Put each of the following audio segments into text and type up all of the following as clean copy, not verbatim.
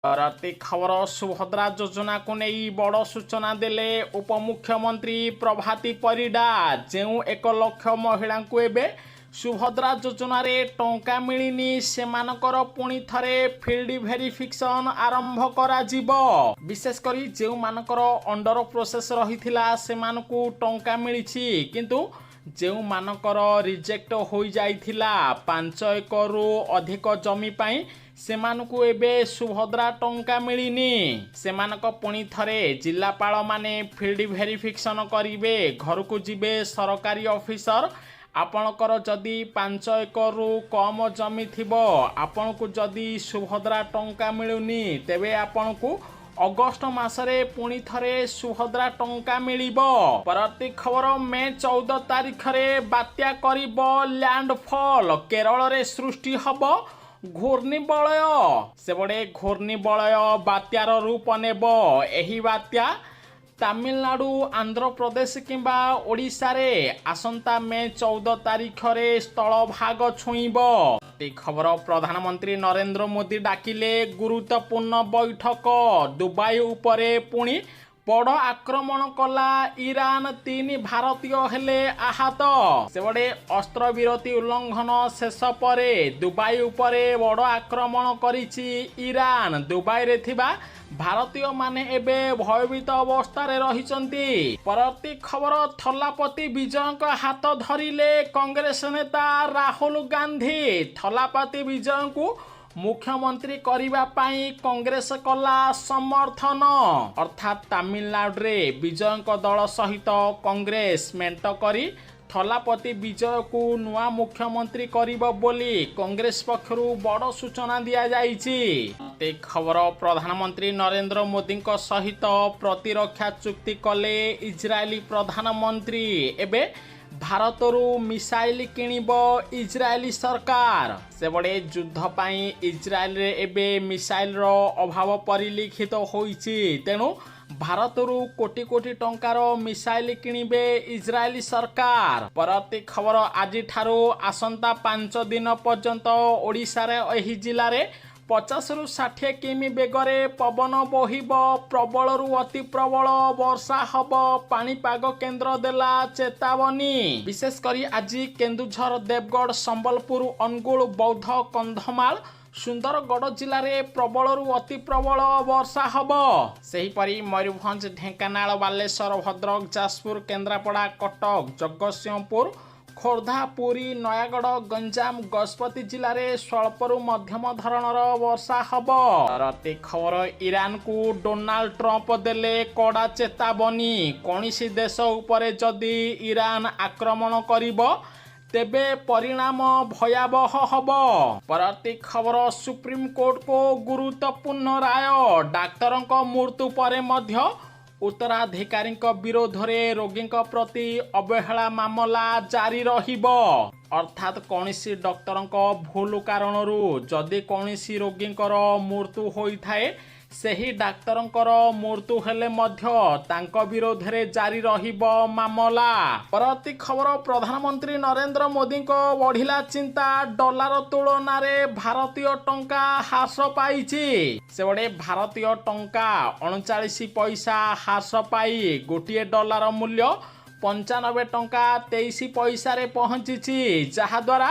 ପରବର୍ତ୍ତୀ ଖବର, ସୁଭଦ୍ରା ଯୋଜନାକୁ ନେଇ ବଡ଼ ସୂଚନା ଦେଲେ ଉପମୁଖ୍ୟମନ୍ତ୍ରୀ ପ୍ରଭାତୀ ପରିଡ଼ା। ଯେଉଁ 1 ଲକ୍ଷ ମହିଳାଙ୍କୁ ଏବେ ସୁଭଦ୍ରା ଯୋଜନାରେ ଟଙ୍କା ମିଳିନି, ସେମାନଙ୍କର ପୁଣି ଥରେ ଫିଲ୍ଡ ଭେରିଫିକେସନ୍ ଆରମ୍ଭ କରାଯିବ। ବିଶେଷ କରି ଯେଉଁମାନଙ୍କର ଅଣ୍ଡର ପ୍ରୋସେସ୍ ରହିଥିଲା, ସେମାନଙ୍କୁ ଟଙ୍କା ମିଳିଛି। କିନ୍ତୁ ଯେଉଁମାନଙ୍କର ରିଜେକ୍ଟ ହୋଇଯାଇଥିଲା 5 ଏକରରୁ ଅଧିକ ଜମି ପାଇଁ, ସେମାନଙ୍କୁ ଏବେ ସୁଭଦ୍ରା ଟଙ୍କା ମିଳିନି। ସେମାନଙ୍କ ପୁଣି ଥରେ ଜିଲ୍ଲାପାଳମାନେ ଫିଲ୍ଡ ଭେରିଫିକେସନ୍ କରିବେ, ଘରକୁ ଯିବେ ସରକାରୀ ଅଫିସର। ଆପଣଙ୍କର ଯଦି 5 ଏକରରୁ କମ ଜମି ଥିବ, ଆପଣଙ୍କୁ ଯଦି ସୁଭଦ୍ରା ଟଙ୍କା ମିଳୁନି, ତେବେ ଆପଣଙ୍କୁ ଅଗଷ୍ଟ ମାସରେ ପୁଣି ଥରେ ସୁଭଦ୍ରା ଟଙ୍କା ମିଳିବ। ପରବର୍ତ୍ତୀ ଖବର, ମେ 14 ତାରିଖରେ ବାତ୍ୟା କରିବ ଲ୍ୟାଣ୍ଡଫଲ୍, କେରଳରେ ସୃଷ୍ଟି ହେବ ଘୂର୍ଣ୍ଣିବଳୟ। ସେପଟେ ଘୂର୍ଣ୍ଣିବଳୟ ବାତ୍ୟାର ରୂପ ନେବ। ଏହି ବାତ୍ୟା ତାମିଲନାଡୁ, ଆନ୍ଧ୍ରପ୍ରଦେଶ କିମ୍ବା ଓଡ଼ିଶାରେ ଆସନ୍ତା ମେ 14 ତାରିଖରେ ସ୍ଥଳଭାଗ ଛୁଇଁବ। ଖବର, ପ୍ରଧାନମନ୍ତ୍ରୀ ନରେନ୍ଦ୍ର ମୋଦି ଡାକିଲେ ଗୁରୁତ୍ୱପୂର୍ଣ୍ଣ ବୈଠକ। ଦୁବାଇ ଉପରେ ପୁଣି ବଡ଼ ଆକ୍ରମଣ କଲା ଇରାନ, 3 ଭାରତୀୟ ହେଲେ ଆହତ। ସେପଟେ ଅସ୍ତ୍ରବିରତି ଉଲ୍ଲଂଘନ ଶେଷ ପରେ ଦୁବାଇ ଉପରେ ବଡ଼ ଆକ୍ରମଣ କରିଛି ଇରାନ। ଦୁବାଇରେ ଥିବା ଭାରତୀୟମାନେ ଏବେ ଭୟଭୀତ ଅବସ୍ଥାରେ ରହିଛନ୍ତି। ପରବର୍ତ୍ତୀ ଖବର, ଥଲାପତି ବିଜୟଙ୍କ ହାତ ଧରିଲେ କଂଗ୍ରେସ ନେତା ରାହୁଲ ଗାନ୍ଧୀ। ଥଲାପତି ବିଜୟଙ୍କୁ ମୁଖ୍ୟମନ୍ତ୍ରୀ କରିବା ପାଇଁ କଂଗ୍ରେସ କଲା ସମର୍ଥନ। ଅର୍ଥାତ୍ ତାମିଲନାଡୁରେ ବିଜୟଙ୍କ ଦଳ ସହିତ କଂଗ୍ରେସ ମେଣ୍ଟ କରି ଥଲାପତି ବିଜୟକୁ ନୂଆ ମୁଖ୍ୟମନ୍ତ୍ରୀ କରିବ ବୋଲି କଂଗ୍ରେସ ପକ୍ଷରୁ ବଡ଼ ସୂଚନା ଦିଆଯାଇଛି। ଖବର, ପ୍ରଧାନମନ୍ତ୍ରୀ ନରେନ୍ଦ୍ର ମୋଦିଙ୍କ ସହିତ ପ୍ରତିରକ୍ଷା ଚୁକ୍ତି କଲେ ଇସ୍ରାଏଲି ପ୍ରଧାନମନ୍ତ୍ରୀ। ଏବେ ଭାରତରୁ ମିସାଇଲ କିଣିବ ଇସ୍ରାଏଲି ସରକାର। ସେପଟେ ଯୁଦ୍ଧ ପାଇଁ ଇସ୍ରାଏଲରେ ଏବେ ମିସାଇଲର ଅଭାବ ପରିଲକ୍ଷିତ ହୋଇଛି। ତେଣୁ ଭାରତରୁ କୋଟି କୋଟି ଟଙ୍କାର ମିସାଇଲ କିଣିବେ ଇସ୍ରାଏଲି ସରକାର। ପରବର୍ତ୍ତୀ ଖବର, ଆଜିଠାରୁ ଆସନ୍ତା 5 ଦିନ ପର୍ଯ୍ୟନ୍ତ ଓଡ଼ିଶାରେ ଏହି ଜିଲ୍ଲାରେ 50ରୁ 60 କିମି ବେଗରେ ପବନ ବୋହିବ, ପ୍ରବଳରୁ ଅତି ପ୍ରବଳ ବର୍ଷା ହବ, ପାଣିପାଗ କେନ୍ଦ୍ର ଦେଲା ଚେତାବନୀ। ବିଶେଷ କରି ଆଜି କେନ୍ଦୁଝର, ଦେବଗଡ଼, ସମ୍ବଲପୁର, ଅନୁଗୁଳ, ବୌଦ୍ଧ, କନ୍ଧମାଳ, ସୁନ୍ଦରଗଡ଼ ଜିଲ୍ଲାରେ ପ୍ରବଳରୁ ଅତି ପ୍ରବଳ ବର୍ଷା ହବ। ସେହିପରି ମୟୂରଭଞ୍ଜ, ଢେଙ୍କାନାଳ, ବାଲେଶ୍ୱର, ଭଦ୍ରକ, ଯାଜପୁର, କେନ୍ଦ୍ରାପଡ଼ା, କଟକ, ଜଗତସିଂହପୁର, ଖୋର୍ଦ୍ଧା, ପୁରୀ, ନୟାଗଡ଼, ଗଞ୍ଜାମ, ଗଜପତି ଜିଲ୍ଲାରେ ସ୍ୱଳ୍ପରୁ ମଧ୍ୟମ ଧରଣର ବର୍ଷା ହେବ। ପରବର୍ତ୍ତୀ ଖବର, ଇରାନକୁ ଡୋନାଲ୍ଡ ଟ୍ରମ୍ପ ଦେଲେ କଡ଼ା ଚେତାବନୀ। କୌଣସି ଦେଶ ଉପରେ ଯଦି ଇରାନ ଆକ୍ରମଣ କରିବ, ତେବେ ପରିଣାମ ଭୟାବହ ହେବ। ପରବର୍ତ୍ତୀ ଖବର, ସୁପ୍ରିମକୋର୍ଟଙ୍କ ଗୁରୁତ୍ୱପୂର୍ଣ୍ଣ ରାୟ। ଡାକ୍ତରଙ୍କ ମୃତ୍ୟୁ ପରେ ମଧ୍ୟ ଉତ୍ତରାଧିକାରୀଙ୍କ ବିରୋଧରେ ରୋଗୀଙ୍କ ପ୍ରତି ଅବହେଳା ମାମଲା ଜାରି ରହିବ। ଅର୍ଥାତ୍ କୌଣସି ଡକ୍ଟରଙ୍କ ଭୁଲ କାରଣରୁ ଯଦି କୌଣସି ରୋଗୀଙ୍କର ମୃତ୍ୟୁ ହୋଇଥାଏ, ସେହି ଡାକ୍ତରଙ୍କର ମୃତ୍ୟୁ ହେଲେ ମଧ୍ୟ ତାଙ୍କ ବିରୋଧରେ ଜାରି ରହିବ ମାମଲା। ପରବର୍ତ୍ତୀ ଖବର, ପ୍ରଧାନମନ୍ତ୍ରୀ ନରେନ୍ଦ୍ର ମୋଦିଙ୍କ ବଢ଼ିଲା ଚିନ୍ତା। ଡଲାର ତୁଳନାରେ ଭାରତୀୟ ଟଙ୍କା ହ୍ରାସ ପାଇଛି। ସେପଟେ ଭାରତୀୟ ଟଙ୍କା 39 ପଇସା ହ୍ରାସ ପାଇ 1 ଡଲାର ମୂଲ୍ୟ 95 ଟଙ୍କା 23 ପଇସାରେ ପହଞ୍ଚିଛି, ଯାହାଦ୍ୱାରା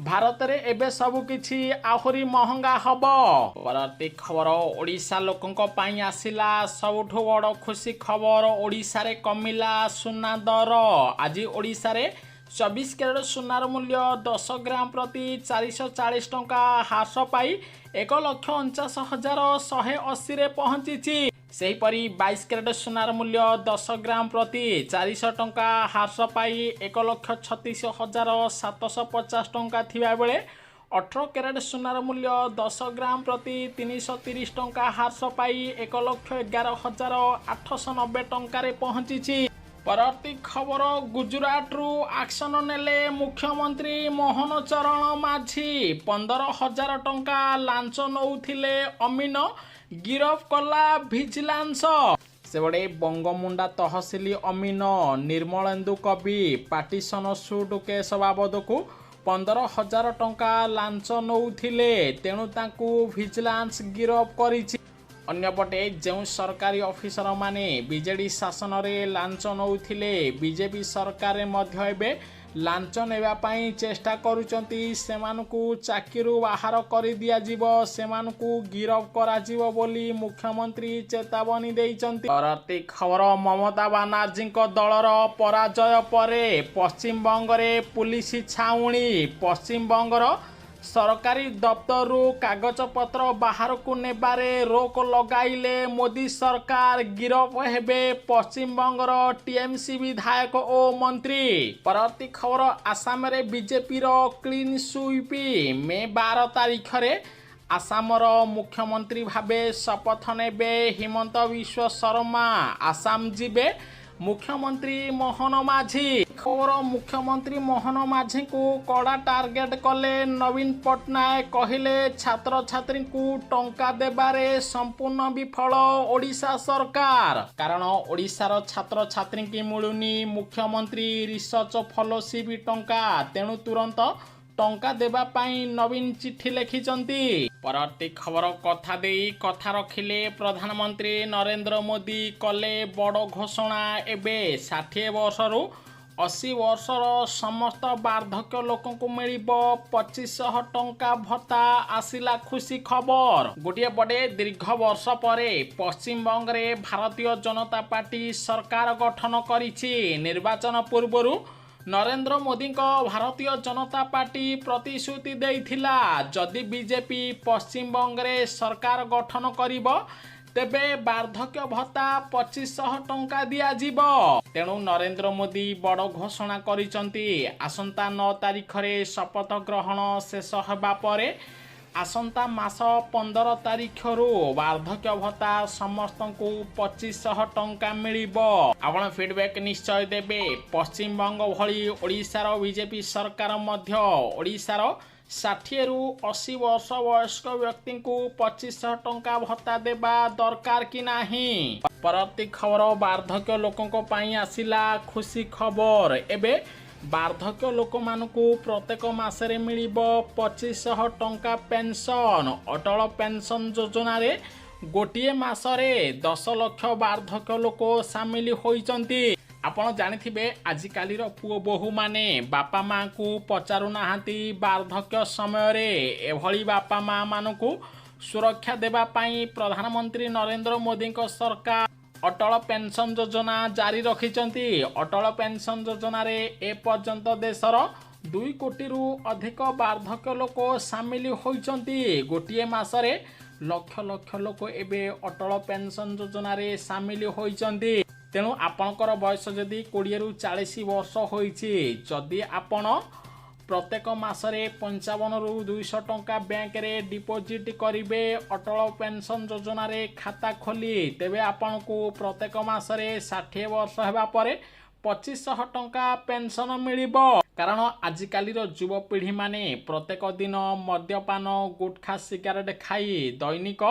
ଭାରତରେ ଏବେ ସବୁ କିଛି ଆହୁରି ମହଙ୍ଗା ହବ। ପରବର୍ତ୍ତୀ ଖବର, ଓଡ଼ିଶା ଲୋକଙ୍କ ପାଇଁ ଆସିଲା ସବୁଠୁ ବଡ଼ ଖୁସି ଖବର। ଓଡ଼ିଶାରେ କମିଲା ସୁନା ଦର। ଆଜି ଓଡ଼ିଶାରେ 24 କ୍ୟାରେଟ ସୁନାର ମୂଲ୍ୟ 10 ଗ୍ରାମ ପ୍ରତି 440 ଟଙ୍କା ହ୍ରାସ ପାଇ 1,49,180ରେ ପହଞ୍ଚିଛି। ସେହିପରି 22 କ୍ୟାରେଟ ସୁନାର ମୂଲ୍ୟ 10 ଗ୍ରାମ ପ୍ରତି 400 ଟଙ୍କା ହ୍ରାସ ପାଇ 1,36,750 ଟଙ୍କା ଥିବାବେଳେ, 18 କ୍ୟାରେଟ ସୁନାର ମୂଲ୍ୟ 10 ଗ୍ରାମ ପ୍ରତି 330 ଟଙ୍କା ହ୍ରାସ ପାଇ 1,11,890 ଟଙ୍କାରେ ପହଞ୍ଚିଛି। ପରବର୍ତ୍ତୀ ଖବର, ଗୁଜୁରାଟରୁ ଆକ୍ସନ ନେଲେ ମୁଖ୍ୟମନ୍ତ୍ରୀ ମୋହନ ଚରଣ ମାଝୀ। 15,000 ଟଙ୍କା ଲାଞ୍ଚ ନଉଥିଲେ ଅମିନ, ଗିରଫ କଲା ଭିଜିଲାନ୍ସ। ସେପଟେ ବଙ୍ଗୋମୁଣ୍ଡା ତହସିଲ ଅମିନ ନିର୍ମଳେନ୍ଦୁ କବି ପାର୍ଟିସନ ସୁଟ୍ କେସ୍ ବାବଦକୁ 15,000 ଟଙ୍କା ଲାଞ୍ଚ ନଉଥିଲେ। ତେଣୁ ତାଙ୍କୁ ଭିଜିଲାନ୍ସ ଗିରଫ କରିଛି। ଅନ୍ୟପଟେ ଯେଉଁ ସରକାରୀ ଅଫିସରମାନେ ବିଜେଡି ଶାସନରେ ଲାଞ୍ଚ ନେଉଥିଲେ, ବିଜେପି ସରକାରରେ ମଧ୍ୟ ଏବେ ଲାଞ୍ଚ ନେବା ପାଇଁ ଚେଷ୍ଟା କରୁଛନ୍ତି, ସେମାନଙ୍କୁ ଚାକିରିରୁ ବାହାର କରିଦିଆଯିବ, ସେମାନଙ୍କୁ ଗିରଫ କରାଯିବ ବୋଲି ମୁଖ୍ୟମନ୍ତ୍ରୀ ଚେତାବନୀ ଦେଇଛନ୍ତି। ପରବର୍ତ୍ତୀ ଖବର, ମମତା ବାନାର୍ଜୀଙ୍କ ଦଳର ପରାଜୟ ପରେ ପଶ୍ଚିମବଙ୍ଗରେ ପୁଲିସ ଛାଉଣି। ପଶ୍ଚିମବଙ୍ଗର ସରକାରୀ ଦପ୍ତରରୁ କାଗଜପତ୍ର ବାହାରକୁ ନେବାରେ ରୋକ ଲଗାଇଲେ ମୋଦି ସରକାର। ଗିରଫ ହେବେ ପଶ୍ଚିମବଙ୍ଗର ଟିଏମସି ବିଧାୟକ ଓ ମନ୍ତ୍ରୀ। ପରବର୍ତ୍ତୀ ଖବର, ଆସାମରେ ବିଜେପିର କ୍ଲିନ୍ ସୁଇପ୍। ମେ 12 ତାରିଖରେ ଆସାମର ମୁଖ୍ୟମନ୍ତ୍ରୀ ଭାବେ ଶପଥ ନେବେ ହିମନ୍ତ ବିଶ୍ୱ ଶର୍ମା। ଆସାମ ଯିବେ ମୁଖ୍ୟମନ୍ତ୍ରୀ ମୋହନ ମାଝୀ। ଖବର, ମୁଖ୍ୟମନ୍ତ୍ରୀ ମୋହନ ମାଝୀଙ୍କୁ କଡ଼ା ଟାର୍ଗେଟ କଲେ ନବୀନ ପଟ୍ଟନାୟକ। କହିଲେ, ଛାତ୍ରଛାତ୍ରୀଙ୍କୁ ଟଙ୍କା ଦେବାରେ ସମ୍ପୂର୍ଣ୍ଣ ବିଫଳ ଓଡ଼ିଶା ସରକାର। କାରଣ ଓଡ଼ିଶାର ଛାତ୍ରଛାତ୍ରୀଙ୍କୁ ମିଳୁନି ମୁଖ୍ୟମନ୍ତ୍ରୀ ରିସର୍ଚ୍ଚ ଫେଲୋସିପ୍ ଟଙ୍କା। ତେଣୁ ତୁରନ୍ତ ଟଙ୍କା ଦେବା ପାଇଁ ନବୀନ ଚିଠି ଲେଖିଛନ୍ତି। ପରବର୍ତ୍ତୀ ଖବର, କଥା ଦେଇ କଥା ରଖିଲେ ପ୍ରଧାନମନ୍ତ୍ରୀ ନରେନ୍ଦ୍ର ମୋଦି, କଲେ ବଡ଼ ଘୋଷଣା। ଏବେ 60 ବର୍ଷରୁ 80 ବର୍ଷର ସମସ୍ତ ବାର୍ଦ୍ଧକ୍ୟ ଲୋକଙ୍କୁ ମିଳିବ 2500 ଟଙ୍କା ଭତ୍ତା। ଆସିଲା ଖୁସି ଖବର। ଗୋଟିଏ ପଟେ ଦୀର୍ଘ ବର୍ଷ ପରେ ପଶ୍ଚିମବଙ୍ଗରେ ଭାରତୀୟ ଜନତା ପାର୍ଟି ସରକାର ଗଠନ କରିଛି। ନିର୍ବାଚନ ପୂର୍ବରୁ ନରେନ୍ଦ୍ର ମୋଦିଙ୍କ ଭାରତୀୟ ଜନତା ପାର୍ଟି ପ୍ରତିଶ୍ରୁତି ଦେଇଥିଲା, ଯଦି ବିଜେପି ପଶ୍ଚିମବଙ୍ଗରେ ସରକାର ଗଠନ କରିବ ତେବେ ବାର୍ଦ୍ଧକ୍ୟ ଭତ୍ତା 2500 ଟଙ୍କା ଦିଆଯିବ। ତେଣୁ ନରେନ୍ଦ୍ର ମୋଦି ବଡ଼ ଘୋଷଣା କରିଛନ୍ତି। ଆସନ୍ତା 9 ତାରିଖରେ ଶପଥ ଗ୍ରହଣ ଶେଷ ହେବା ପରେ ଆସନ୍ତା ମାସ 15 ତାରିଖରୁ ବାର୍ଦ୍ଧକ୍ୟ ଭତ୍ତା ସମସ୍ତଙ୍କୁ 2500 ଟଙ୍କା ମିଳିବ। ଆପଣ ଫିଡବ୍ୟାକ୍ ନିଶ୍ଚୟ ଦେବେ, ପଶ୍ଚିମବଙ୍ଗ ଭଳି ଓଡ଼ିଶାର ବିଜେପି ସରକାର ମଧ୍ୟ ଓଡ଼ିଶାର 60ରୁ 80 ବର୍ଷ ବୟସ୍କ ବ୍ୟକ୍ତିଙ୍କୁ 2500 ଟଙ୍କା ଭତ୍ତା ଦେବା ଦରକାର କି ନାହିଁ? ପରବର୍ତ୍ତୀ ଖବର, ବାର୍ଦ୍ଧକ୍ୟ ଲୋକଙ୍କ ପାଇଁ ଆସିଲା ଖୁସି ଖବର। ଏବେ ବାର୍ଦ୍ଧକ୍ୟ ଲୋକମାନଙ୍କୁ ପ୍ରତ୍ୟେକ ମାସରେ ମିଳିବ 2500 ଟଙ୍କା ପେନ୍ସନ୍। ଅଟଳ ପେନ୍ସନ୍ ଯୋଜନାରେ ଗୋଟିଏ ମାସରେ 10 ଲକ୍ଷ ବାର୍ଦ୍ଧକ୍ୟ ଲୋକ ସାମିଲ ହୋଇଛନ୍ତି। ଆପଣ ଜାଣିଥିବେ, ଆଜିକାଲିର ପୁଅ ବୋହୂମାନେ ବାପା ମାଆଙ୍କୁ ପଚାରୁନାହାନ୍ତି ବାର୍ଦ୍ଧକ୍ୟ ସମୟରେ। ଏଭଳି ବାପା ମାଆମାନଙ୍କୁ ସୁରକ୍ଷା ଦେବା ପାଇଁ ପ୍ରଧାନମନ୍ତ୍ରୀ ନରେନ୍ଦ୍ର ମୋଦିଙ୍କ ସରକାର ଅଟଳ ପେନ୍ସନ୍ ଯୋଜନା ଜାରି ରଖିଛନ୍ତି। ଅଟଳ ପେନ୍ସନ୍ ଯୋଜନାରେ ଏପର୍ଯ୍ୟନ୍ତ ଦେଶର 2 କୋଟିରୁ ଅଧିକ ବାର୍ଦ୍ଧକ୍ୟ ଲୋକ ସାମିଲ ହୋଇଛନ୍ତି। ଗୋଟିଏ ମାସରେ ଲକ୍ଷ ଲକ୍ଷ ଲୋକ ଏବେ ଅଟଳ ପେନ୍ସନ୍ ଯୋଜନାରେ ସାମିଲ ହୋଇଛନ୍ତି। ତେଣୁ ଆପଣଙ୍କର ବୟସ ଯଦି 20ରୁ 40 ବର୍ଷ ହୋଇଛି, ଯଦି ଆପଣ ପ୍ରତ୍ୟେକ ମାସରେ 55ରୁ 200 ଟଙ୍କା ବ୍ୟାଙ୍କରେ ଡିପୋଜିଟ୍ କରିବେ ଅଟଳ ପେନ୍ସନ୍ ଯୋଜନାରେ ଖାତା ଖୋଲି, ତେବେ ଆପଣଙ୍କୁ ପ୍ରତ୍ୟେକ ମାସରେ 60 ବର୍ଷ ହେବା ପରେ 2500 ଟଙ୍କା ପେନ୍ସନ୍ ମିଳିବ। କାରଣ ଆଜିକାଲିର ଯୁବପିଢ଼ିମାନେ ପ୍ରତ୍ୟେକ ଦିନ ମଦ୍ୟପାନ, ଗୁଟଖା, ସିଗାରେଟ୍ ଖାଇ ଦୈନିକ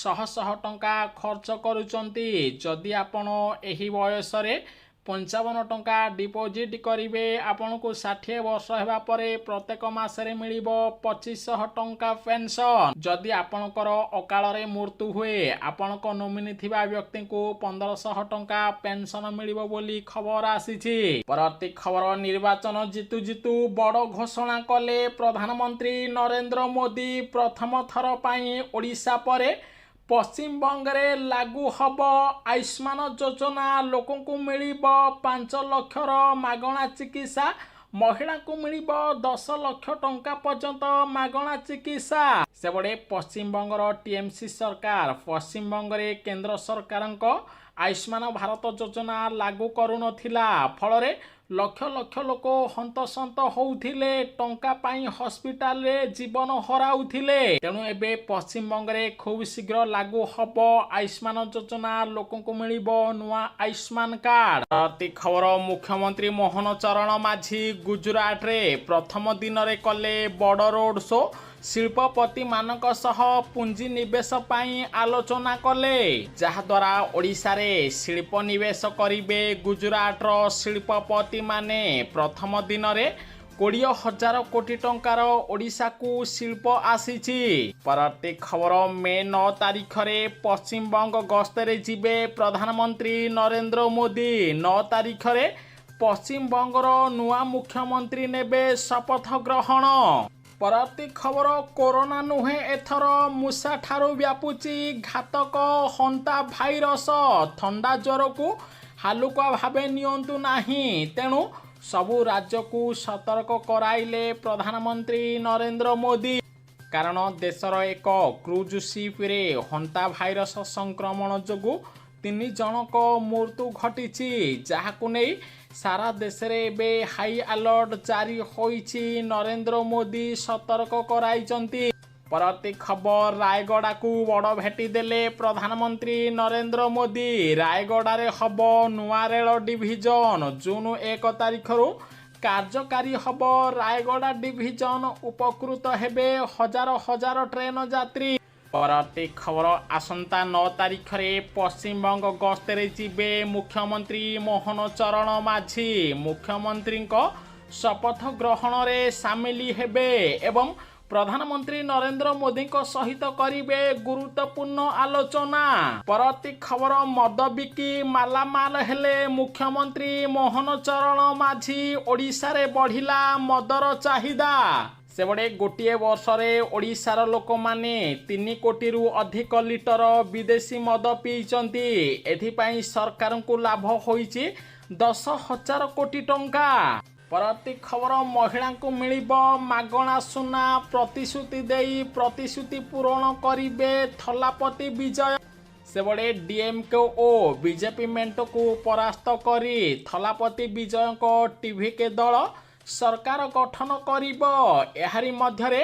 ଶହ ଶହ ଟଙ୍କା ଖର୍ଚ୍ଚ କରୁଛନ୍ତି। ଯଦି ଆପଣ ଏହି ବୟସରେ 55 ଟଙ୍କା ଡିପୋଜିଟ୍ କରିବେ, ଆପଣଙ୍କୁ 60 ବର୍ଷ ହେବା ପରେ ପ୍ରତ୍ୟେକ ମାସରେ ମିଳିବ 2500 ଟଙ୍କା ପେନ୍ସନ୍। ଯଦି ଆପଣଙ୍କର ଅକାଳରେ ମୃତ୍ୟୁ ହୁଏ, ଆପଣଙ୍କ ନୋମିନି ଥିବା ବ୍ୟକ୍ତିଙ୍କୁ 1500 ଟଙ୍କା ପେନ୍ସନ୍ ମିଳିବ ବୋଲି ଖବର ଆସିଛି। ପରବର୍ତ୍ତୀ ଖବର, ନିର୍ବାଚନ ଜିତୁ ଜିତୁ ବଡ଼ ଘୋଷଣା କଲେ ପ୍ରଧାନମନ୍ତ୍ରୀ ନରେନ୍ଦ୍ର ମୋଦି। ପ୍ରଥମ ଥର ପାଇଁ ଓଡ଼ିଶା ପରେ ପଶ୍ଚିମବଙ୍ଗରେ ଲାଗୁ ହବ ଆୟୁଷ୍ମାନ ଯୋଜନା। ଲୋକଙ୍କୁ ମିଳିବ 5 ଲକ୍ଷର ମାଗଣା ଚିକିତ୍ସା, ମହିଳାଙ୍କୁ ମିଳିବ 10 ଲକ୍ଷ ଟଙ୍କା ପର୍ଯ୍ୟନ୍ତ ମାଗଣା ଚିକିତ୍ସା। ସେପଟେ ପଶ୍ଚିମବଙ୍ଗର ଟିଏମସି ସରକାର ପଶ୍ଚିମବଙ୍ଗରେ କେନ୍ଦ୍ର ସରକାରଙ୍କ ଆୟୁଷ୍ମାନ ଭାରତ ଯୋଜନା ଲାଗୁ କରୁନଥିଲା। ଫଳରେ ଲକ୍ଷ ଲକ୍ଷ ଲୋକ ହନ୍ତସନ୍ତ ହଉଥିଲେ, ଟଙ୍କା ପାଇଁ ହସ୍ପିଟାଲରେ ଜୀବନ ହରାଉଥିଲେ। ତେଣୁ ଏବେ ପଶ୍ଚିମବଙ୍ଗରେ ଖୁବ୍ ଶୀଘ୍ର ଲାଗୁ ହବ ଆୟୁଷ୍ମାନ ଯୋଜନା, ଲୋକଙ୍କୁ ମିଳିବ ନୂଆ ଆୟୁଷ୍ମାନ କାର୍ଡ। ପରବର୍ତ୍ତୀ ଖବର, ମୁଖ୍ୟମନ୍ତ୍ରୀ ମୋହନ ଚରଣ ମାଝୀ ଗୁଜୁରାଟରେ ପ୍ରଥମ ଦିନରେ କଲେ ବଡ଼ ରୋଡ ଶୋ। ଶିଳ୍ପପତିମାନଙ୍କ ସହ ପୁଞ୍ଜି ନିବେଶ ପାଇଁ ଆଲୋଚନା କଲେ, ଯାହାଦ୍ୱାରା ଓଡ଼ିଶାରେ ଶିଳ୍ପ ନିବେଶ କରିବେ ଗୁଜୁରାଟର ଶିଳ୍ପପତିମାନେ। ପ୍ରଥମ ଦିନରେ 20,000 କୋଟି ଟଙ୍କାର ଓଡ଼ିଶାକୁ ଶିଳ୍ପ ଆସିଛି। ପରବର୍ତ୍ତୀ ଖବର, ମେ 9 ତାରିଖରେ ପଶ୍ଚିମବଙ୍ଗ ଗସ୍ତରେ ଯିବେ ପ୍ରଧାନମନ୍ତ୍ରୀ ନରେନ୍ଦ୍ର ମୋଦି। 9 ତାରିଖରେ ପଶ୍ଚିମବଙ୍ଗର ନୂଆ ମୁଖ୍ୟମନ୍ତ୍ରୀ ନେବେ ଶପଥ ଗ୍ରହଣ। ପରବର୍ତ୍ତୀ ଖବର, କରୋନା ନୁହେଁ, ଏଥର ମୂଷା ଠାରୁ ବ୍ୟାପୁଛି ଘାତକ ହନ୍ତା ଭାଇରସ। ଥଣ୍ଡା ଜ୍ୱରକୁ ହାଲୁକା ଭାବେ ନିଅନ୍ତୁ ନାହିଁ, ତେଣୁ ସବୁ ରାଜ୍ୟକୁ ସତର୍କ କରାଇଲେ ପ୍ରଧାନମନ୍ତ୍ରୀ ନରେନ୍ଦ୍ର ମୋଦି। କାରଣ ଦେଶର ଏକ କ୍ରୁଜ୍ ସିପ୍ରେ ହନ୍ତା ଭାଇରସ ସଂକ୍ରମଣ ଯୋଗୁଁ 3 ଜଣଙ୍କ ମୃତ୍ୟୁ ଘଟିଛି, ଯାହାକୁ ନେଇ ସାରା ଦେଶରେ ଏବେ ହାଇ ଆଲର୍ଟ ଜାରି ହୋଇଛି। ନରେନ୍ଦ୍ର ମୋଦି ସତର୍କ କରାଇଛନ୍ତି। ପରବର୍ତ୍ତୀ ଖବର, ରାୟଗଡ଼ାକୁ ବଡ଼ ଭେଟି ଦେଲେ ପ୍ରଧାନମନ୍ତ୍ରୀ ନରେନ୍ଦ୍ର ମୋଦି। ରାୟଗଡ଼ାରେ ହବ ନୂଆ ରେଳ ଡିଭିଜନ। ଜୁନ 1 ତାରିଖରୁ କାର୍ଯ୍ୟକାରୀ ହବ ରାୟଗଡ଼ା ଡିଭିଜନ। ଉପକୃତ ହେବେ ହଜାର ହଜାର ଟ୍ରେନ ଯାତ୍ରୀ। ପରବର୍ତ୍ତୀ ଖବର, ଆସନ୍ତା 9 ତାରିଖରେ ପଶ୍ଚିମବଙ୍ଗ ଗସ୍ତରେ ଯିବେ ମୁଖ୍ୟମନ୍ତ୍ରୀ ମୋହନ ଚରଣ ମାଝୀ। ମୁଖ୍ୟମନ୍ତ୍ରୀଙ୍କ ଶପଥ ଗ୍ରହଣରେ ସାମିଲ ହେବେ ଏବଂ ପ୍ରଧାନମନ୍ତ୍ରୀ ନରେନ୍ଦ୍ର ମୋଦିଙ୍କ ସହିତ କରିବେ ଗୁରୁତ୍ୱପୂର୍ଣ୍ଣ ଆଲୋଚନା। ପରବର୍ତ୍ତୀ ଖବର, ମଦ ବିକି ମାଲାମାଲ ହେଲେ ମୁଖ୍ୟମନ୍ତ୍ରୀ ମୋହନ ଚରଣ ମାଝୀ। ଓଡ଼ିଶାରେ ବଢ଼ିଲା ମଦର ଚାହିଦା। ସେପଟେ ଗୋଟିଏ ବର୍ଷରେ ଓଡ଼ିଶାର ଲୋକମାନେ 3 କୋଟିରୁ ଅଧିକ ଲିଟର ବିଦେଶୀ ମଦ ପିଇଛନ୍ତି। ଏଥିପାଇଁ ସରକାରଙ୍କୁ ଲାଭ ହୋଇଛି 10,000 କୋଟି ଟଙ୍କା। ପରବର୍ତ୍ତୀ ଖବର, ମହିଳାଙ୍କୁ ମିଳିବ ମାଗଣା ସୁନା ପ୍ରତିଶ୍ରୁତି ଦେଇ ପ୍ରତିଶ୍ରୁତି ପୂରଣ କରିବେ ଥଲାପତି ବିଜୟ। ସେପଟେ ଡିଏମ୍କେ ଓ ବିଜେପି ମେଣ୍ଟକୁ ପରାସ୍ତ କରି ଥଲାପତି ବିଜୟଙ୍କ ଟିଭିକେ ଦଳ ସରକାର ଗଠନ କରିବ। ଏହାରି ମଧ୍ୟରେ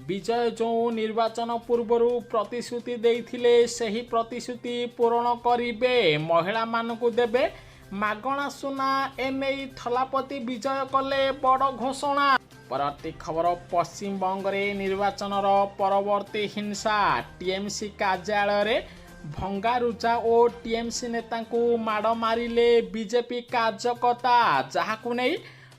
ବିଜୟ ଯେଉଁ ନିର୍ବାଚନ ପୂର୍ବରୁ ପ୍ରତିଶ୍ରୁତି ଦେଇଥିଲେ, ସେହି ପ୍ରତିଶ୍ରୁତି ପୂରଣ କରିବେ। ମହିଳାମାନଙ୍କୁ ଦେବେ ମାଗଣା ସୁନା। ଏନେଇ ଥଲାପତି ବିଜୟ କଲେ ବଡ଼ ଘୋଷଣା। ପରବର୍ତ୍ତୀ ଖବର, ପଶ୍ଚିମବଙ୍ଗରେ ନିର୍ବାଚନର ପରବର୍ତ୍ତୀ ହିଂସା। ଟିଏମ୍ସି କାର୍ଯ୍ୟାଳୟରେ ଭଙ୍ଗାରୁଜା ଓ ଟିଏମ୍ସି ନେତାଙ୍କୁ ମାଡ଼ ମାରିଲେ ବିଜେପି କାର୍ଯ୍ୟକର୍ତ୍ତା, ଯାହାକୁ ନେଇ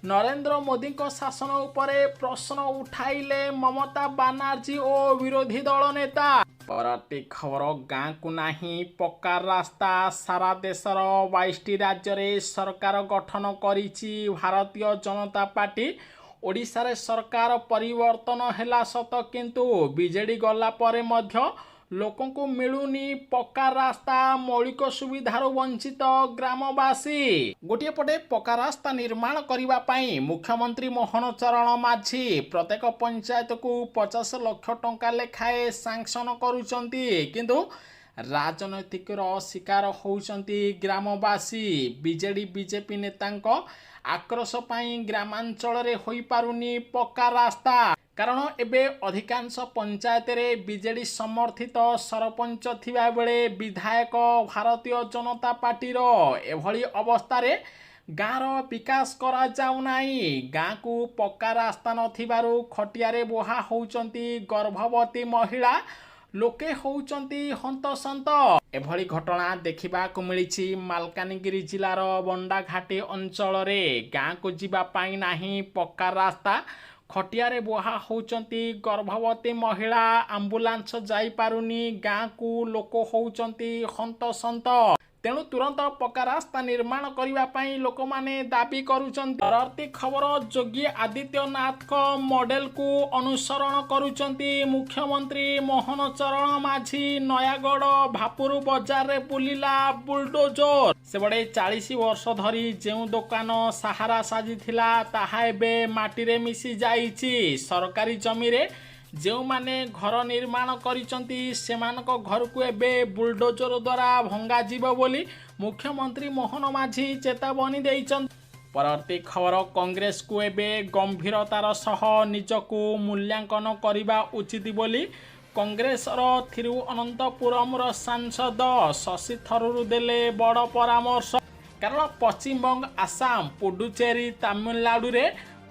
ନରେନ୍ଦ୍ର ମୋଦିଙ୍କ ଶାସନ ଉପରେ ପ୍ରଶ୍ନ ଉଠାଇଲେ ମମତା ବାନାର୍ଜୀ ଓ ବିରୋଧୀ ଦଳ ନେତା। ପରବର୍ତ୍ତୀ ଖବର, ଗାଁକୁ ନାହିଁ ପକ୍କା ରାସ୍ତା। ସାରା ଦେଶର 22ଟି ରାଜ୍ୟରେ ସରକାର ଗଠନ କରିଛି ଭାରତୀୟ ଜନତା ପାର୍ଟି। ଓଡ଼ିଶାରେ ସରକାର ପରିବର୍ତ୍ତନ ହେଲା ସତ, କିନ୍ତୁ ବିଜେଡି ଗଲା ପରେ ମଧ୍ୟ ଲୋକଙ୍କୁ ମିଳୁନି ପକ୍କା ରାସ୍ତା। ମୌଳିକ ସୁବିଧାରୁ ବଞ୍ଚିତ ଗ୍ରାମବାସୀ। ଗୋଟିଏ ପଟେ ପକ୍କା ରାସ୍ତା ନିର୍ମାଣ କରିବା ପାଇଁ ମୁଖ୍ୟମନ୍ତ୍ରୀ ମୋହନ ଚରଣ ମାଝୀ ପ୍ରତ୍ୟେକ ପଞ୍ଚାୟତକୁ 50 ଲକ୍ଷ ଟଙ୍କା ଲେଖାଏଁ ସାଙ୍କସନ କରୁଛନ୍ତି, କିନ୍ତୁ ରାଜନୈତିକର ଶିକାର ହେଉଛନ୍ତି ଗ୍ରାମବାସୀ। ବିଜେଡି ବିଜେପି ନେତାଙ୍କ ଆକ୍ରୋଶ ପାଇଁ ଗ୍ରାମାଞ୍ଚଳରେ ହୋଇପାରୁନି ପକ୍କା ରାସ୍ତା। କାରଣ ଏବେ ଅଧିକାଂଶ ପଞ୍ଚାୟତରେ ବିଜେଡି ସମର୍ଥିତ ସରପଞ୍ଚ ଥିବାବେଳେ ବିଧାୟକ ଭାରତୀୟ ଜନତା ପାର୍ଟିର। ଏଭଳି ଅବସ୍ଥାରେ ଗାଁର ବିକାଶ କରାଯାଉନାହିଁ। ଗାଁକୁ ପକ୍କା ରାସ୍ତା ନଥିବାରୁ ଖଟିଆରେ ବୁହା ହେଉଛନ୍ତି ଗର୍ଭବତୀ ମହିଳା, ଲୋକେ ହେଉଛନ୍ତି ହନ୍ତସନ୍ତ। ଏଭଳି ଘଟଣା ଦେଖିବାକୁ ମିଳିଛି ମାଲକାନଗିରି ଜିଲ୍ଲାର ବଣ୍ଡାଘାଟି ଅଞ୍ଚଳରେ। ଗାଁକୁ ଯିବା ପାଇଁ ନାହିଁ ପକ୍କା ରାସ୍ତା, ଖଟିଆରେ ବୁହା ହେଉଛନ୍ତି ଗର୍ଭବତୀ ମହିଳା, ଆମ୍ବୁଲାନ୍ସ ଯାଇପାରୁନି ଗାଁକୁ, ଲୋକ ହେଉଛନ୍ତି ହନ୍ତସନ୍ତ। ତେଣୁ ତୁରନ୍ତ ପକ୍କା ରାସ୍ତା ନିର୍ମାଣ କରିବା ପାଇଁ ଲୋକମାନେ ଦାବି କରୁଛନ୍ତି। ପରବର୍ତ୍ତୀ ଖବର, ଯୋଗୀ ଆଦିତ୍ୟନାଥଙ୍କ ମଡେଲକୁ ଅନୁସରଣ କରୁଛନ୍ତି ମୁଖ୍ୟମନ୍ତ୍ରୀ ମୋହନ ଚରଣ ମାଝୀ। ନୟାଗଡ଼ ଭାପୁର ବଜାରରେ ବୁଲିଲା ବୁଲଡୋଜର। ସେପଟେ 40 ବର୍ଷ ଧରି ଯେଉଁ ଦୋକାନ ସାହାରା ସାଜିଥିଲା, ତାହା ଏବେ ମାଟିରେ ମିଶି ଯାଇଛି। ସରକାରୀ ଜମିରେ ଯେଉଁମାନେ ଘର ନିର୍ମାଣ କରିଛନ୍ତି, ସେମାନଙ୍କ ଘରକୁ ଏବେ ବୁଲଡୋଜର ଦ୍ୱାରା ଭଙ୍ଗାଯିବ ବୋଲି ମୁଖ୍ୟମନ୍ତ୍ରୀ ମୋହନ ମାଝୀ ଚେତାବନୀ ଦେଇଛନ୍ତି। ପରବର୍ତ୍ତୀ ଖବର, କଂଗ୍ରେସକୁ ଏବେ ଗମ୍ଭୀରତାର ସହ ନିଜକୁ ମୂଲ୍ୟାଙ୍କନ କରିବା ଉଚିତ ବୋଲି କଂଗ୍ରେସର ଥିରୁଅନନ୍ତପୁରମର ସାଂସଦ ଶଶି ଥରୁର ଦେଲେ ବଡ଼ ପରାମର୍ଶ। କାରଣ ପଶ୍ଚିମବଙ୍ଗ, ଆସାମ, ପୁଡୁଚେରୀ, ତାମିଲନାଡୁରେ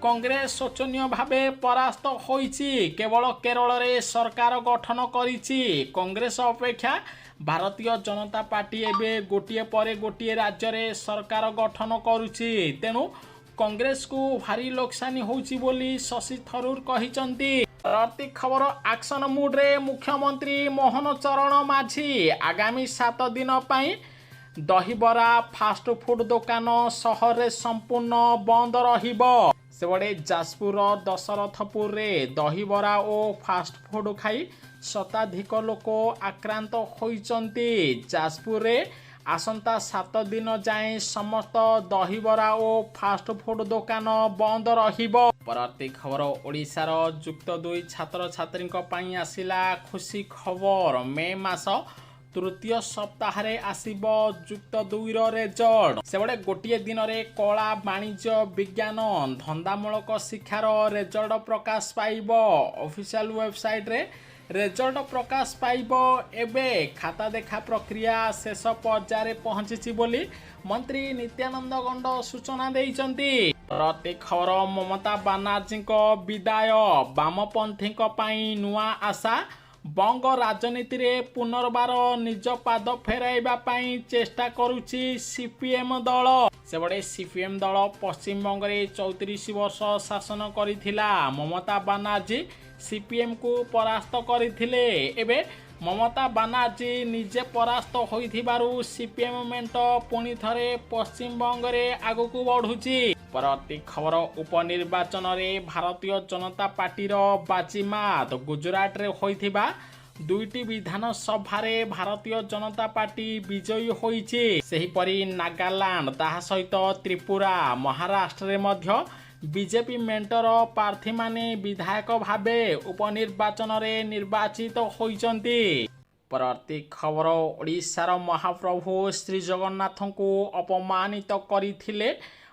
କଂଗ୍ରେସ ଶୋଚନୀୟ ଭାବେ ପରାସ୍ତ ହୋଇଛି। କେବଳ କେରଳରେ ସରକାର ଗଠନ କରିଛି। କଂଗ୍ରେସ ଅପେକ୍ଷା ଭାରତୀୟ ଜନତା ପାର୍ଟି ଏବେ ଗୋଟିଏ ପରେ ଗୋଟିଏ ରାଜ୍ୟରେ ସରକାର ଗଠନ କରୁଛି। ତେଣୁ କଂଗ୍ରେସକୁ ଭାରି ଲୋକସାନି ହେଉଛି ବୋଲି ଶଶି ଥରୁର କହିଛନ୍ତି। ପରବର୍ତ୍ତୀ ଖବର, ଆକ୍ସନ ମୁଡ୍ରେ ମୁଖ୍ୟମନ୍ତ୍ରୀ ମୋହନ ଚରଣ ମାଝୀ। ଆଗାମୀ 7 ଦିନ ପାଇଁ ଦହିବରା, ଫାଷ୍ଟଫୁଡ୍ ଦୋକାନ ସହରରେ ସମ୍ପୂର୍ଣ୍ଣ ବନ୍ଦ ରହିବ। ସେପଟେ ଯାଜପୁରର ଦଶରଥପୁରରେ ଦହିବରା ଓ ଫାଷ୍ଟଫୁଡ୍ ଖାଇ ଶତାଧିକ ଲୋକ ଆକ୍ରାନ୍ତ ହୋଇଛନ୍ତି। ଯାଜପୁରରେ ଆସନ୍ତା 7 ଦିନ ଯାଏଁ ସମସ୍ତ ଦହିବରା ଓ ଫାଷ୍ଟଫୁଡ୍ ଦୋକାନ ବନ୍ଦ ରହିବ। ପରବର୍ତ୍ତୀ ଖବର, ଓଡ଼ିଶାର ଯୁକ୍ତ 2 ଛାତ୍ରଛାତ୍ରୀଙ୍କ ପାଇଁ ଆସିଲା ଖୁସି ଖବର। ମେ ମାସ ତୃତୀୟ ସପ୍ତାହରେ ଆସିବ ଯୁକ୍ତ 2ର ରେଜଲ୍ଟ। ସେପଟେ ଗୋଟିଏ ଦିନରେ କଳା, ବାଣିଜ୍ୟ, ବିଜ୍ଞାନ, ଧନ୍ଦାମୂଳକ ଶିକ୍ଷାର ରେଜଲ୍ଟ ପ୍ରକାଶ ପାଇବ। ଅଫିସିଆଲ ୱେବସାଇଟରେ ରେଜଲ୍ଟ ପ୍ରକାଶ ପାଇବ। ଏବେ ଖାତା ଦେଖା ପ୍ରକ୍ରିୟା ଶେଷ ପର୍ଯ୍ୟାୟରେ ପହଞ୍ଚିଛି ବୋଲି ମନ୍ତ୍ରୀ ନିତ୍ୟାନନ୍ଦ ଗଣ୍ଡ ସୂଚନା ଦେଇଛନ୍ତି। ପରବର୍ତ୍ତୀ ଖବର, ମମତା ବାନାର୍ଜୀଙ୍କ ବିଦାୟ ବାମପନ୍ଥୀଙ୍କ ପାଇଁ ନୂଆ ଆଶା। ବଙ୍ଗ ରାଜନୀତିରେ ପୁନର୍ବାର ନିଜ ପାଦ ଫେରାଇବା ପାଇଁ ଚେଷ୍ଟା କରୁଛି ସିପିଏମ୍ ଦଳ। ସେପଟେ ସିପିଏମ୍ ଦଳ ପଶ୍ଚିମବଙ୍ଗରେ 34 ବର୍ଷ ଶାସନ କରିଥିଲା। ମମତା ବାନାର୍ଜୀ ସିପିଏମ୍କୁ ପରାସ୍ତ କରିଥିଲେ। ଏବେ ମମତା ବାନାର୍ଜୀ ନିଜେ ପରାସ୍ତ ହୋଇଥିବାରୁ ସିପିଏମ୍ ମେଣ୍ଟ ପୁଣି ଥରେ ପଶ୍ଚିମବଙ୍ଗରେ ଆଗକୁ ବଢୁଛି। ପରବର୍ତ୍ତୀ ଖବର, ଉପନିର୍ବାଚନରେ ଭାରତୀୟ ଜନତା ପାର୍ଟିର ବାଜିମାତ। ଗୁଜୁରାଟରେ ହୋଇଥିବା ଦୁଇଟି ବିଧାନସଭାରେ ଭାରତୀୟ ଜନତା ପାର୍ଟି ବିଜୟୀ ହୋଇଛି। ସେହିପରି ନାଗାଲାଣ୍ଡ, ତାହା ସହିତ ତ୍ରିପୁରା, ମହାରାଷ୍ଟ୍ରରେ ମଧ୍ୟ ବିଜେପି ମେଣ୍ଟର ପ୍ରାର୍ଥୀମାନେ ବିଧାୟକ ଭାବେ ଉପନିର୍ବାଚନରେ ନିର୍ବାଚିତ ହୋଇଛନ୍ତି। ପରବର୍ତ୍ତୀ ଖବର, ଓଡ଼ିଶାର ମହାପ୍ରଭୁ ଶ୍ରୀ ଜଗନ୍ନାଥଙ୍କୁ ଅପମାନିତ କରିଥିଲେ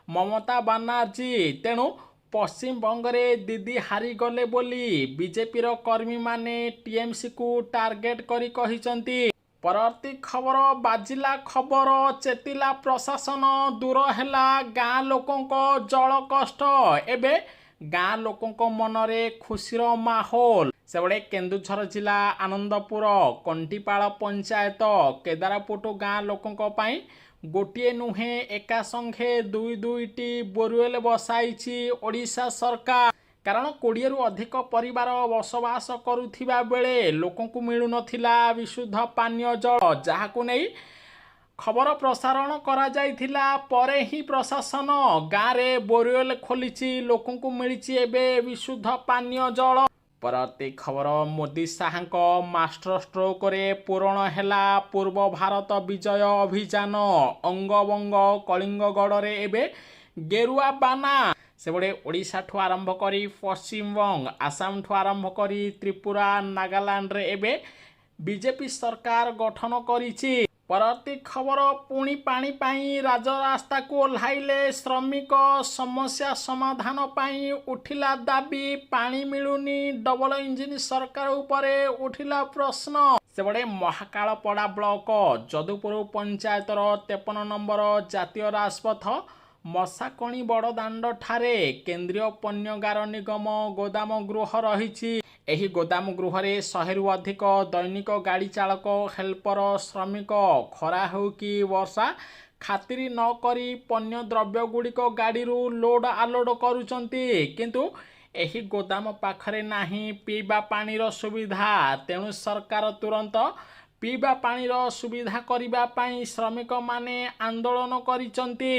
ମମତା ବାନାର୍ଜୀ, ତେଣୁ ପଶ୍ଚିମବଙ୍ଗରେ ଦିଦି ହାରିଗଲେ ବୋଲି ବିଜେପିର କର୍ମୀମାନେ ଟିଏମସିକୁ ଟାର୍ଗେଟ କରି କହିଛନ୍ତି। ପରବର୍ତ୍ତୀ ଖବର, ବାଜିଲା ଖବର, ଚେତିଲା ପ୍ରଶାସନ, ଦୂର ହେଲା ଗାଁ ଲୋକଙ୍କ ଜଳ କଷ୍ଟ। ଏବେ ଗାଁ ଲୋକଙ୍କ ମନରେ ଖୁସିର ମାହୋଲ। ସେପଟେ କେନ୍ଦୁଝର ଜିଲ୍ଲା ଆନନ୍ଦପୁର କଣ୍ଟିପାଳ ପଞ୍ଚାୟତ କେଦାରପୁଟ ଗାଁ ଲୋକଙ୍କ ପାଇଁ ଗୋଟିଏ ନୁହେଁ, ଏକା ସଙ୍ଗେ ଦୁଇ ଦୁଇଟି ବୋରୱେଲ ବସାଇଛି ଓଡ଼ିଶା ସରକାର। କାରଣ 20ରୁ ଅଧିକ ପରିବାର ବସବାସ କରୁଥିବା ବେଳେ ଲୋକଙ୍କୁ ମିଳୁନଥିଲା ବିଶୁଦ୍ଧ ପାନୀୟ ଜଳ, ଯାହାକୁ ନେଇ ଖବର ପ୍ରସାରଣ କରାଯାଇଥିଲା। ପରେ ହିଁ ପ୍ରଶାସନ ଗାଁରେ ବୋରୱେଲ ଖୋଲିଛି। ଲୋକଙ୍କୁ ମିଳିଛି ଏବେ ବିଶୁଦ୍ଧ ପାନୀୟ ଜଳ। ପରବର୍ତ୍ତୀ ଖବର, ମୋଦି ଶାହାଙ୍କ ମାଷ୍ଟର ଷ୍ଟ୍ରୋକରେ ପୂରଣ ହେଲା ପୂର୍ବ ଭାରତ ବିଜୟ ଅଭିଯାନ। ଅଙ୍ଗବଙ୍ଗ କଳିଙ୍ଗଗଡ଼ରେ ଏବେ ଗେରୁଆ ବାନା। ସେପଟେ ଓଡ଼ିଶାଠୁ ଆରମ୍ଭ କରି ପଶ୍ଚିମବଙ୍ଗ, ଆସାମଠୁ ଆରମ୍ଭ କରି ତ୍ରିପୁରା, ନାଗାଲାଣ୍ଡରେ ଏବେ ବିଜେପି ସରକାର ଗଠନ କରିଛି। ପରବର୍ତ୍ତୀ ଖବର, ପୁଣି ପାଣି ପାଇଁ ରାଜରାସ୍ତାକୁ ଓହ୍ଲାଇଲେ ଶ୍ରମିକ। ସମସ୍ୟା ସମାଧାନ ପାଇଁ ଉଠିଲା ଦାବି। ପାଣି ମିଳୁନି, ଡବଲ ଇଞ୍ଜିନ ସରକାର ଉପରେ ଉଠିଲା ପ୍ରଶ୍ନ। ସେପଟେ ମହାକାଳପଡ଼ା ବ୍ଲକ ଯଦୁପୁର ପଞ୍ଚାୟତର 53 ନମ୍ବର ଜାତୀୟ ରାଜପଥ ମଶାକଣି ବଡ଼ଦାଣ୍ଡ ଠାରେ କେନ୍ଦ୍ରୀୟ ପଣ୍ୟଗାର ନିଗମ ଗୋଦାମ ଗୃହ ରହିଛି। ଏହି ଗୋଦାମ ଗୃହରେ 100ରୁ ଅଧିକ ଦୈନିକ ଗାଡ଼ି ଚାଳକ, ହେଲ୍ପର, ଶ୍ରମିକ ଖରା ହେଉ କି ବର୍ଷା ଖାତିରି ନ କରି ପଣ୍ୟ ଦ୍ରବ୍ୟ ଗୁଡ଼ିକ ଗାଡ଼ିରୁ ଲୋଡ ଆଲୋଡ କରୁଛନ୍ତି। କିନ୍ତୁ ଏହି ଗୋଦାମ ପାଖରେ ନାହିଁ ପିଇବା ପାଣିର ସୁବିଧା। ତେଣୁ ସରକାର ତୁରନ୍ତ ପିଇବା ପାଣିର ସୁବିଧା କରିବା ପାଇଁ ଶ୍ରମିକମାନେ ଆନ୍ଦୋଳନ କରିଛନ୍ତି।